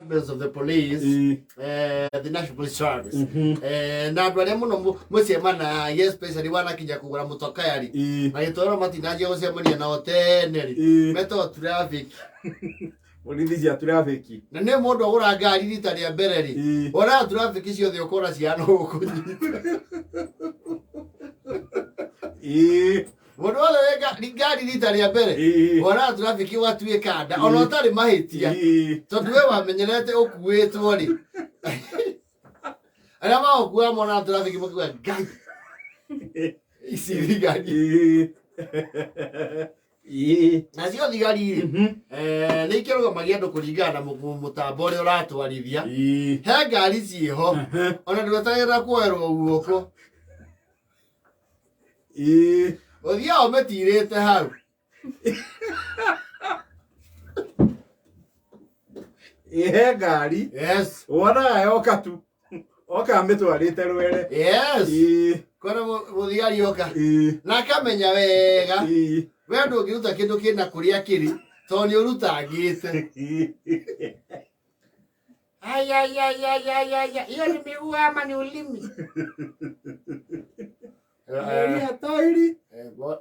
Members of the police, the National Police Service, na andũ arĩa mũno mũcemanagia, especially wanakinya kũgũra mũtokaya-rĩ, na gĩtwaro matinanjia gũcemania nao tene-rĩ, metagwo traffic. Borithi cia traffic. Na nĩ mũndũ agũra ngari rita rĩa mbere rĩ, wonaga traffic ciothe ũkona cihana gũkũnyita. Mũndũ wothe wĩ ngari rita rĩa mbere, wonaga traffic ũgatuĩka nda ona ũtarĩ mahĩtia, tondũ we wamenyerete ũkuĩtwo rĩ, arĩa magũkuaga monaga traffic makiuga, "Ngai, ici thigari." Nacio thigari rĩ, nĩ ikĩrũgamagia andũ kũringana na mũtambo ũrĩa ũratwarithia. He ngari ciĩho ona ndwetagĩrĩra kuoerwo guoko, ũthiaga ũmĩtirĩte hau. He ngari wonaga yoka tu oka amĩtwarĩte rwere. Kona mũthigari oka na akamenya wega we ndũngĩruta kĩndũ kĩna kũrĩa kĩrĩ tondũ nĩ ũrutangĩte. Ai, ai, ai, ai, ai, ai, ai. Hiyo ni miguu ama ni ulimi? Angalia tairi.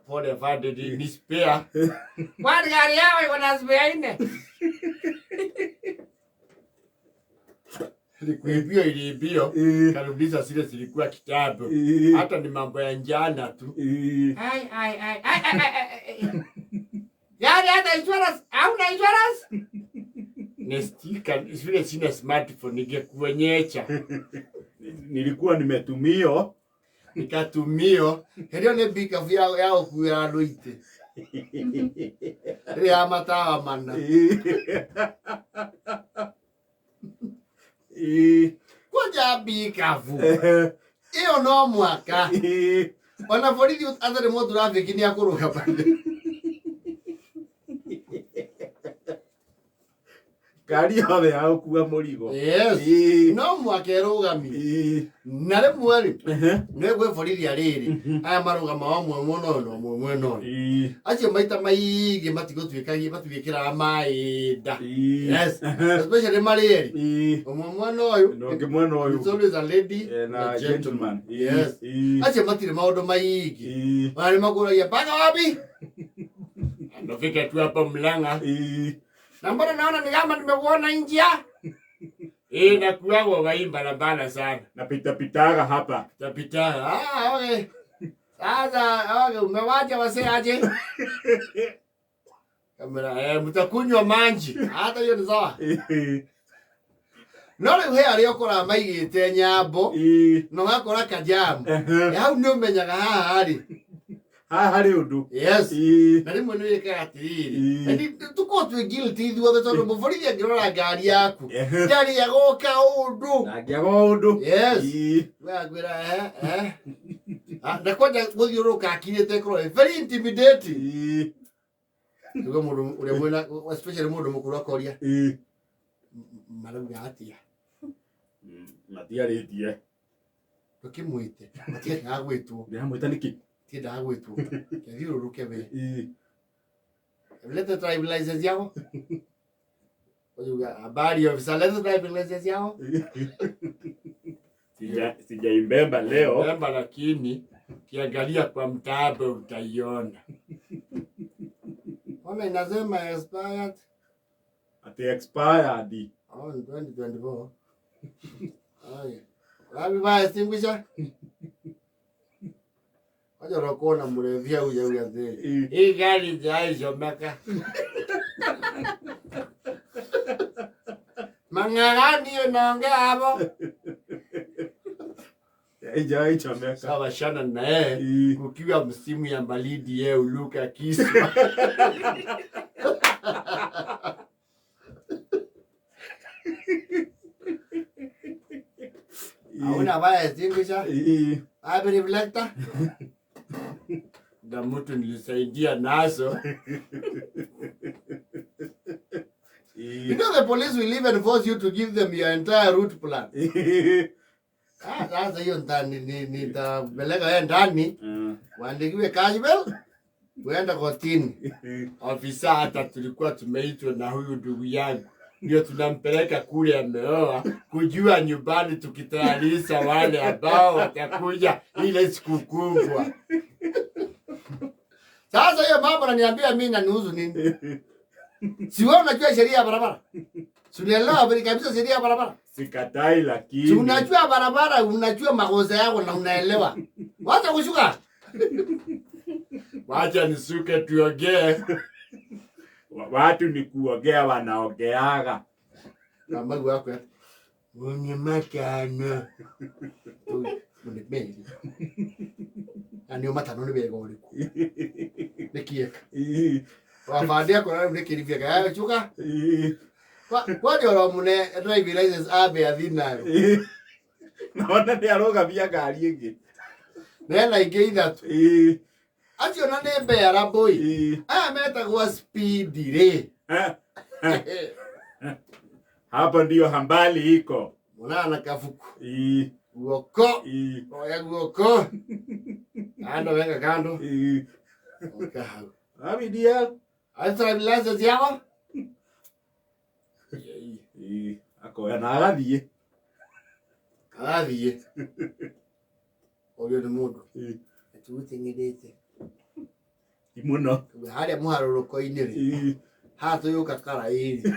Pole afande, ni spare. Kwani gari yao iko na spare nne? Nikuibio iliibio karudisha zile zilikuwa kitambo. Hata ni mambo ya njana tu. Ai, ai, ai, ai, ai, ai, ai. Gari hata insurance, hauna insurance? Ni sticker, vile sina smartphone ningekuonyesha. Nilikuwa nimetumio. Nikatumio. Hĩndĩ ĩyo nĩ pickup ya gũkuĩra andũ itĩ. Ĩrĩa ya matawa mana. Kwanja pickup. Ĩyo no mwaka. Ona borithi atarĩ mũtrafiki nĩ akũrũgama. Ngari yothe ya gũkua mũrigo. No mwaka ĩrũgamio. Na rĩmwe rĩ, nĩ gwĩ borithi arĩrĩ aya marũgama ũmwe mwena ũyũ na ũmwe mwena ũyũ. Acio maita maingĩ matigũtuĩkagia matuĩkĩraga maĩ nda. Especially marĩ erĩ. Ũmwe mwena ũyũ. Na ũngĩ mwena ũyũ. It's always a lady na gentleman. Acio matirĩ maũndũ maingĩ. Ona nĩ makũragia mpaka wapi? Nafika tu hapa Mlang'a. Na mbona naona ni kama nimekuona nje? Nakuagwa kwa hii barabara sana. Napita pitaga hapa. Tapita. Ah, okay. Sasa, okay, umewacha wasee aje? Kamera, mtakunywa maji. Hata hiyo ni sawa. No rĩu he arĩa ũkoraga maigĩte nyambo na ũgakora kajamu. Hau nĩ ũmenyaga haha rĩ. Haha harĩ ũndũ. Na rĩmwe nĩ wĩkaga atĩrĩrĩ. Tũkorwo twĩ guilty ithuothe tondũ mũborithi angĩrora ngari yaku ndarĩ agoka ũndũ. Ndangĩaga ũndũ. We akwĩra eh. Ah, na kwanja gũthiũrũrũka akirĩte ĩkorwo ĩ very intimidating. Nĩguo mũndũ ũrĩa mwĩna, especially mũndũ mũkũrũ, akoria, "Marauga atĩa?" Matiarĩtie. Ndũkĩmwĩte, matiendaga gwĩtwo. Ndĩramwĩta nĩkĩ? Matiendaga gwĩtwo, kethiũrũrũke we. Lete driving license yako. Ujuga, "Habari officer, lete driving license yako." Sijaimbeba leo. Beba, lakini ukiangalia kwa mtaabo utaiona. Ona inasema expired. Ati expired. Oh, in 2024. Haya. Wapi fire extinguisher? Wacha unakuona mlevia huyu huyu azee. Hii gari haijaishomeka. Mang'ang'ani hiyo naongea hapo. Haijaichomeka. Sawa shana na yeye kukiwa msimu ya baridi yeye uluka kiswa. Hauna fire extinguisher? Wapi reflector? Na mtu nilisaidia nazo. You know the police will even force you to give them your entire route plan. Ah, sasa hiyo nitapeleka wewe ndani waandikiwe cash bail, uende kotini. Ofisa, hata tulikuwa tumeitwa na huyu ndugu yangu. Ndio tunampeleka kule ameoa, kujua nyumbani tukitayarisha wale ambao watakuja ile siku kubwa. Sasa hiyo mambo naniambia mimi nanihusu nini? Si wewe unajua sheria ya barabara? Si unaelewa kabisa sheria ya barabara? Sikatai Si lakini. unajua barabara, unajua makosa yako na unaelewa. Wacha kushuka. Wacha nisuke tuongee. Watu ni kuongea wanaongeaga. Mamagu wako ya. Mwenye matano. Mune meri. Na nĩ matano nĩ wega ũrĩkũ? Nĩ kĩeka. Wabande akora rĩu nĩ kĩribia kaya cuka. Kwani oro mune driving license ambe athi nayo. Naona nĩ arũgamia ngari ĩngĩ. Nena ingĩ ithatũ. Acio na nĩ mbera boy. Aya metagwo speed rĩ. Hapa ndio hambali iko. Mũnana kabuku. Guoko. Oya guoko. Kando weka kando. Oka hau. Abi DL. Ayo driving license yako? Akoya na agathiĩ. Agathiĩ. Ũrio nĩ mũndũ. Tũgũteng'erete. Ti mũno. Harĩa mũharũrũko-inĩ rĩ. Haha tũgĩũka karaĩ rĩ.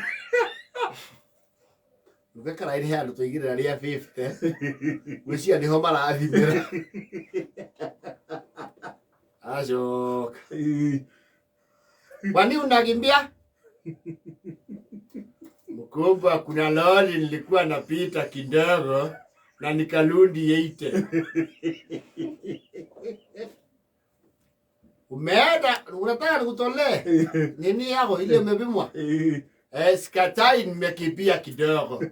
Gũka karaĩ he handũ twaigĩrĩra rĩa 50. Gwĩciria nĩho marathimĩra. Acoka. Kwani unakimbia? Mkubwa, kuna lori nilikuwa napita kidogo na nikarundi 80. Umeenda unataka nikutolee nini yako ile umepimwa? Sikatai, nimekimbia kidogo.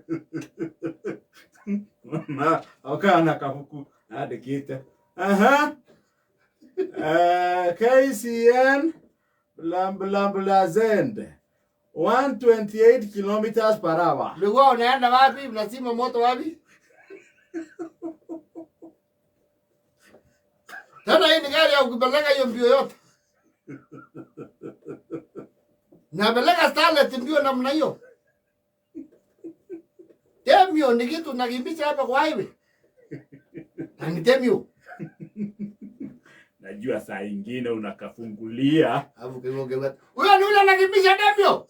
Na okaga na kabuku andĩkĩte. Aha. KCN bla bla bla zend 128 kilometers per hour. Ulikuwa unaenda wapi? Unazima moto wapi? Tena hii ni gari ya ukipeleka hiyo mbio yote. Napeleka Starlet mbio namna hiyo. Demio ni kitu nakimbisha hapa kwa highway. Na ni Demio. Najua saa ingine unakafungulia. Alafu kigonge. Huyo ni yule anakimbisha Demio.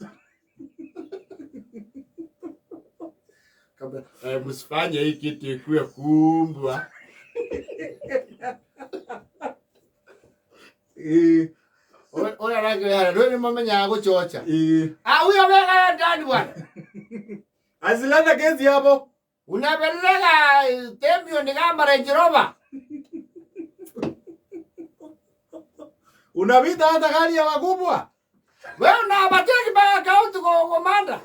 Kabla msifanye hii kitu ikuwe kubwa. Oya rangi rä nä mamenyaga gå coca. Ah, huyo weka ndani bwana. Azilanda kezi hapo. Unapeleka Demio ni kama Range Rover. Unapita hata gari ya wakubwa. Wewe unawapatia kibaya kaunti kwa komanda.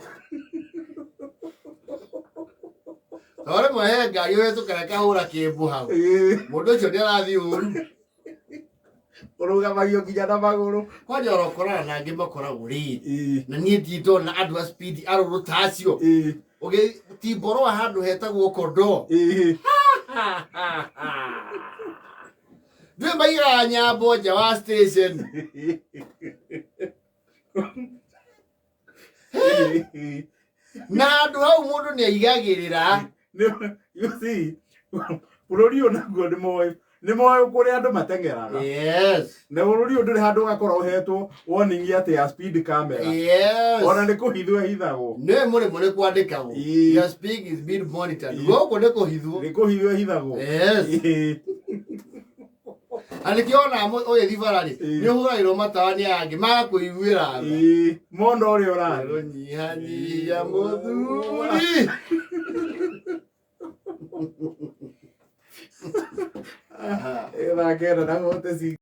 Tore mwehe ngari ũhĩtũkĩra kahũra kĩmbu hau. Mũndũ ũcio nĩarathiĩ ũru. Ũrũgamagio nginya na magũrũ. Kwanja orokorana na angĩ makoragwo rĩrĩ. Na niĩ ndirĩ ndona andũ a speed arũrũ ta acio. Ũgĩtimboroa handũ hetagwo kondoo. Ndũĩ maigaga nyambo nja wa station. Na handũ hau mũndũ nĩ aigagĩrĩra. You see, bũrũri ũyũ naguo nĩ moĩ nĩ moĩ kũrĩa andũ mateng'eraga. Yes. Na bũrũri ũyũ ndũrĩ handũ ũgakorwo ũhetwo warning atĩ ya speed camera. Yes. Ona nĩ kũhithwo ĩhithagwo. Nĩ mũrĩmo nĩ kwandĩkagwo. Your speed is being monitored. Gũkũ nĩ kũhithwo. Nĩ kũhithwo ĩhithagwo. Yes. Na nĩkĩo ona ũgĩthiĩ bara rĩ, nĩ ũhũragĩrwo matawa nĩ aya angĩ magakũiguĩra tha. Mona ũrĩa ũrathiĩ. Rũnyihanyihia mũthuri. Thaa kenda na bote.